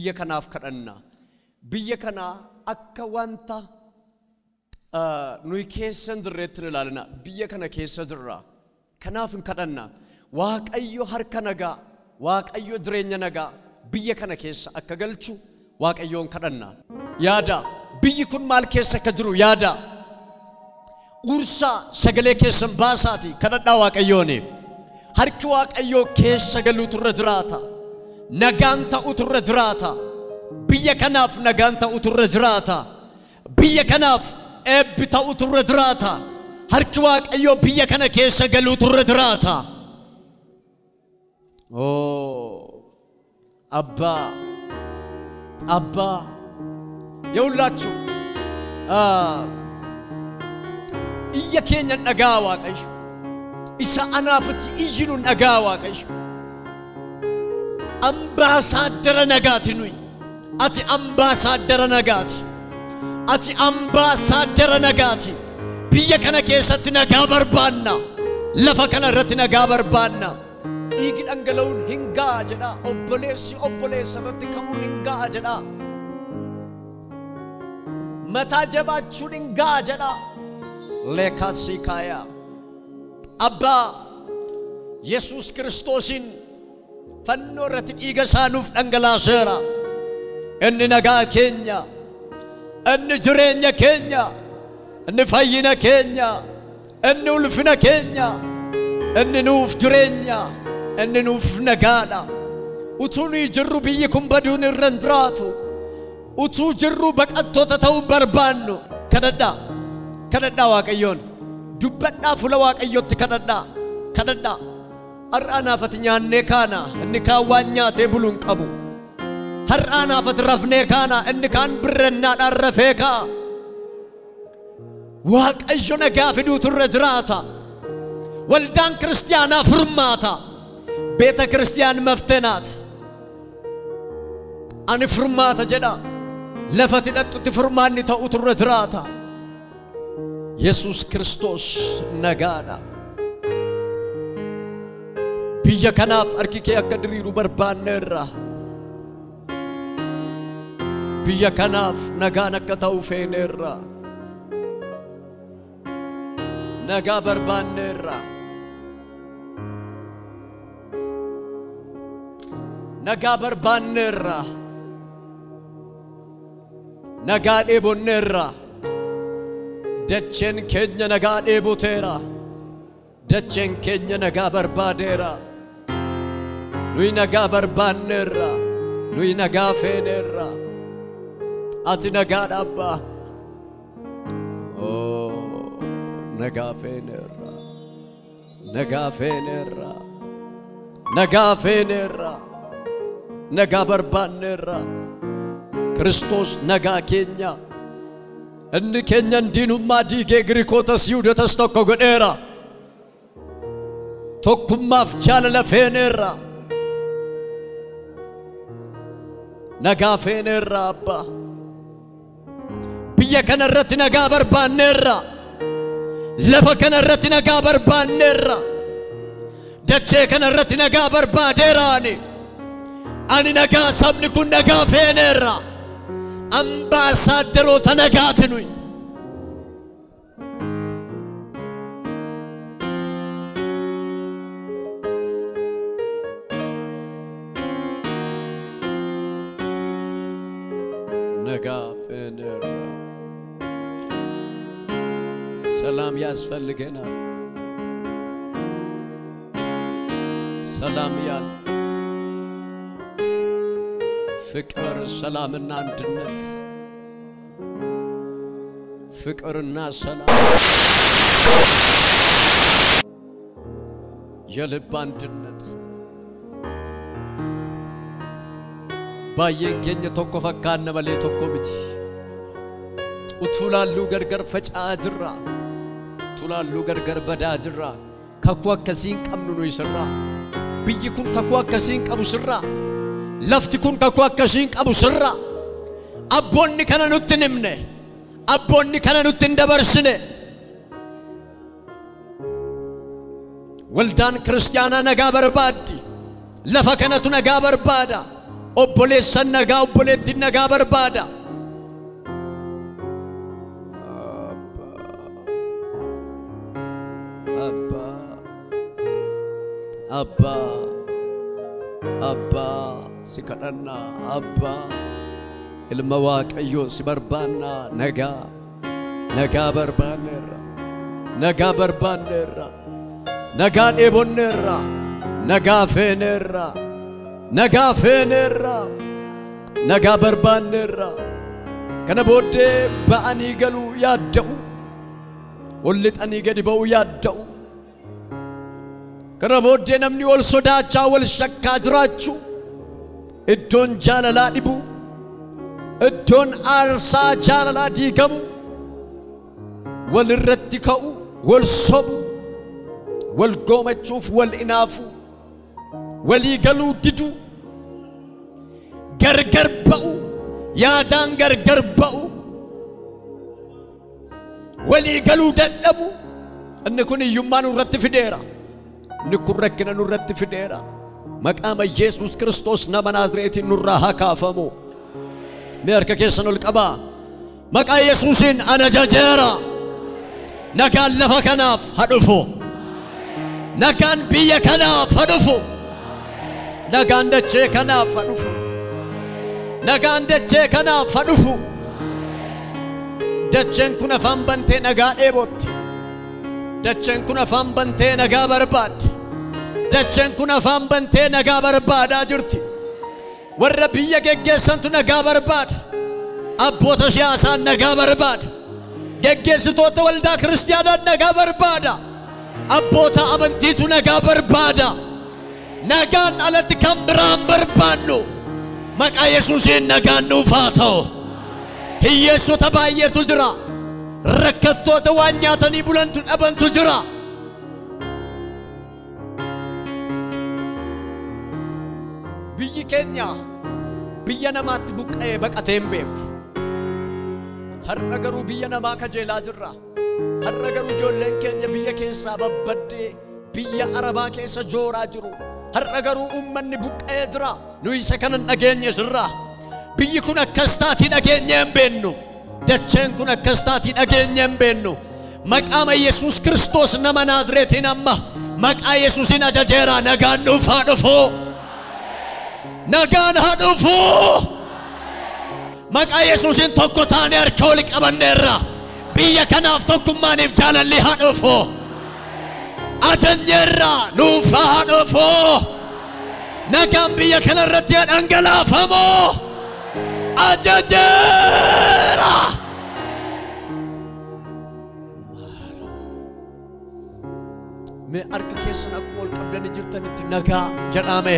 Biyya kanaaf kadhanna. Biyya kana akka wanta nuyi keessa hin jirreetti hin ilaalina. Biyya kana keessa jirra. Kanaaf hin kadhanna. Waaqayyo harka nagaa, Waaqayyo jireenya nagaa biyya kana keessa akka galchu Waaqayyoon kadhanna. Yaada biyyi kun maal keessa akka jiru yaada. Ursaa sagalee keessan baasaati kadhadhaa Waaqayyooni. Harki Waaqayyoo keessa galuutu irra jiraata. Nagaan ta'utu irra jiraata. Biyya kanaaf nagaan ta'utu irra jiraata. Biyya kanaaf eebbi ta'utu irra jiraata. Harki Waaqayyoo biyya kana keessa galuutu irra jiraata. Oh, Abbaa, Abbaa, የሁላችሁ iyya keenya dhagaa Waaqayyo. Isa anaafitti iyyinu dhagaa Waaqayyo. Ambaasaadara nagaati nuyi. Ati ambaasaadara nagaati. Ati ambaasaadara nagaati. Biyya kana keessatti nagaa barbaanna. Lafa kana irratti nagaa barbaanna. Dhiigi dhangala'uun hin ga'a jedha. Obboleessi obboleessa irratti ka'uun hin ga'a jedha. Mataa jabaachuun hin ga'a jedha. Leekaasii kaayaa. Abbaa Yesuus Kiristoosiin fannoo irratti dhiiga isaa nuuf dhangalaaseera. Inni nagaa keenya, inni jireenya keenya, inni fayyina keenya, inni ulfina keenya, inni nuuf jireenya, inni nuuf nagaadha. Utuu nuyi jirru biyyi kun baduun irra hin jiraatu. Utuu jirru baqattoota ta'uu hin barbaannu. Kadhadhaa. Kadhadhaa Waaqayyoon. Dubbadhaa fuula Waaqayyootti kadhadhaa. Kadhadhaa. Har'a anaafati nyaannee kaana inni kaan waan nyaatee bulu hin qabu. Har'a anaafati rafnee kaana inni kaan birrannaadhaan rafee ka'a. Waaqayyo nagaa fiduutu irra jiraata. Waldaan kiristiyaanaa furmaata. Beeta kiristiyaan መፍትሄ ናት. Ani furmaata jedha. Lafati dhaqxutti furmaanni ta'utu irra jiraata. Yesuus Kiristoos nagaadha. Biyya kanaaf harki kee akka diriiru barbaanneerra. Biyya kanaaf nagaan akka ta'u feeneerra. Nagaa barbaanneerra. Nagaa barbaanneerra. Nagaa dheebonneerra. Dacheen keenya nagaa dheeboteera. Dacheen keenya nagaa barbaadeera. Nuyi nagaa barbaanneerra. Nuyi nagaa feeneerra. Ati nagaadha Abbaa. Oh, nagaa feeneerra. Nagaa feeneerra. Nagaa feeneerra. Nagaa barbaanneerra. Kiristoos nagaa keenya. Inni keenyan diinummaa diigee Giriikotas Yihuudotas tokko godheera. Tokkummaaf jaalala feeneerra. Nagaa feeneerra Abbaa. Biyya kana irratti nagaa barbaanneerra. Lafa kana irratti nagaa barbaanneerra. Dachee kana irratti nagaa barbaadeera ani. Ani nagaa sabni kun nagaa feeneerra. Ambaasaaddaroota nagaati nuyi. Nagaa feeneerra. ሰላም ያስፈልገናል። ሰላም ያል ፍቅር፣ ሰላምና አንድነት፣ ፍቅርና ሰላም፣ የልብ አንድነት. Baay'een keenya tokko fakkaanna malee tokko miti. Utuu laalluu gargar faca'aa jirra. Utuu laalluu gargar badaa jirra. Kakuu akkasii hin qabnu nuyi sirraa. Biyyi kun kakuu akkasii hin qabu sirraa. Lafti kun kakuu akkasii hin qabu sirraa. Abboonni kana nutti hin himne. Abboonni kana nutti hin dabarsine. Waldaan kiristaanaa nagaa barbaaddi. Lafa kanatu nagaa barbaada. Obboleessan nagaa, obboleettiin nagaa barbaada. Abbaa, Abbaa, Abbaa, si kadhannaa. Abbaa, ilma Waaqayyoo si barbaannaa. Nagaa, nagaa barbaanneerra, nagaa barbaanneerra, nagaa dheebonneerra, nagaa feeneerra, nagaa feeneerra, nagaa barbaanneerra. Kana booddee ba'anii galuu yaadda'u, ol lixanii gadi ba'uu yaadda'u. Kana booddee namni wal sodaachaa wal shakkaa jiraachuu, iddoon jaalalaa dhibu, iddoon aarsaa jaalalaa diigamu, wal irratti ka'u, wal sobu, wal goomachuuf wal inaafu, walii galuu didu, gargar ba'u, yaadaan gargar ba'u, walii galuu dadhabu. Inni kun hiyyummaa nurratti fideera. Inni kun rakkina nurratti fideera. Maqaama Yesuus Kiristoos nama Naazreetiin nurraa haa kaafamu. Mee harka keessan ol qabaa. Maqaa Yesuusiin ana jajeera. Nagaan lafa kanaaf haa dhufu. Nagaan biyya kanaaf haa dhufu. Nagaan dachee kanaaf haa dhufu. Nagaan dachee kanaaf haa dhufu. Dacheen kun afaan bantee nagaa dheebotte. Dacheen kun afaan bantee nagaa barbaadde. Dacheen kun afaan bantee nagaa barbaadaa jirti. Warra biyya geggeessantu nagaa barbaada. Abboota siyaasaan nagaa barbaada. Geggeessitoota waldaa kiristiyaanaan nagaa barbaada. Abboota amantiitu nagaa barbaada. Nagaan alatti kan biraan barbaannu. Maqaa Yesuusiin nagaan nuuf haa ta'u. Hiyyeessota baay'eetu jira. Rakkattoota waan nyaatanii bulantu dhabantu jira. Biyyi keenya biyya namaatti buqqa'ee baqatee hin beeku. Har'a garuu biyya namaa kajeelaa jirra. Har'a garuu ijoolleen keenya biyya keessaa babbaddee biyya Arabaa keessa jooraa jiru. Har'a garuu uummanni buqqa'ee jira. Nu isa kana hin dhageenye sirraa. Biyyi kun akkas taatii dhageenye hin beennu. Dacheen kun akkas taatii dhageenye hin beennu. Maqaama Yesuus Kiristoos nama Naazreetiin amma maqaa Yesuusiin ajajeera. Nagaan nuuf haa dhufu. Nagaan haa dhufu. Maqaa Yesuusiin tokko taanee harka wal qabanneerra. Biyya kanaaf tokkummaaniif jaalalli haa dhufu. Ajajneerra nuuf haa dhufu. Nagaan biyya kanarratti haa dhangalaafamu. Ajajeera. Mee harka keessan akkuma ol qabdanii jirtanitti nagaa jedhame.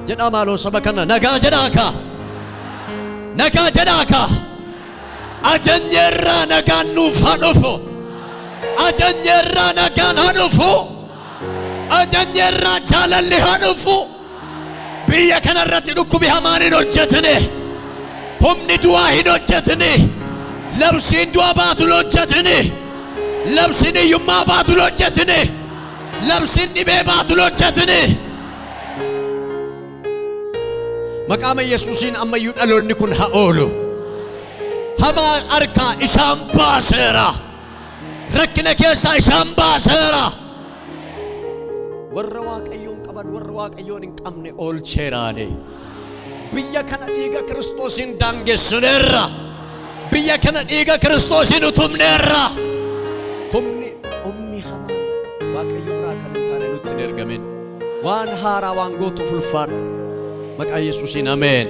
Jedhaa maaloo saba kana nagaa jedhaa kaa. Nagaa jedhaa kaa. Ajajneerraa nagaan nuuf haa dhufu. Ajajneerraa nagaan haa dhufu. Ajajneerraa jaalalli haa dhufu. Biyya kanarratti dhukkubi hamaan hin hojjetine. Humni du'aa hin hojjetine. Labsiin du'a baatu hin hojjetine. Labsiin hiyyummaa baatu hin hojjetine. Labsiin dhibee baatu hin hojjetine. Maqaama Yesuusiin ammayyuu dhaloonni kun haa oolu. Hamaa harkaa isaan baaseera. Rakkina keessaa isaan baaseera. Warra Waaqayyoon qaban warra Waaqayyoon hin qabne oolcheeraani. Biyya kana dhiiga Kiristoosiin daangessineerra. Biyya kana dhiiga Kiristoosiin utumneerra. Humni hamaan Waaqayyo biraa kan hin taane nutti hin ergamin. Waan haaraa waan gootuuf ulfaadhu. Maqaa Yesuusiin ameen.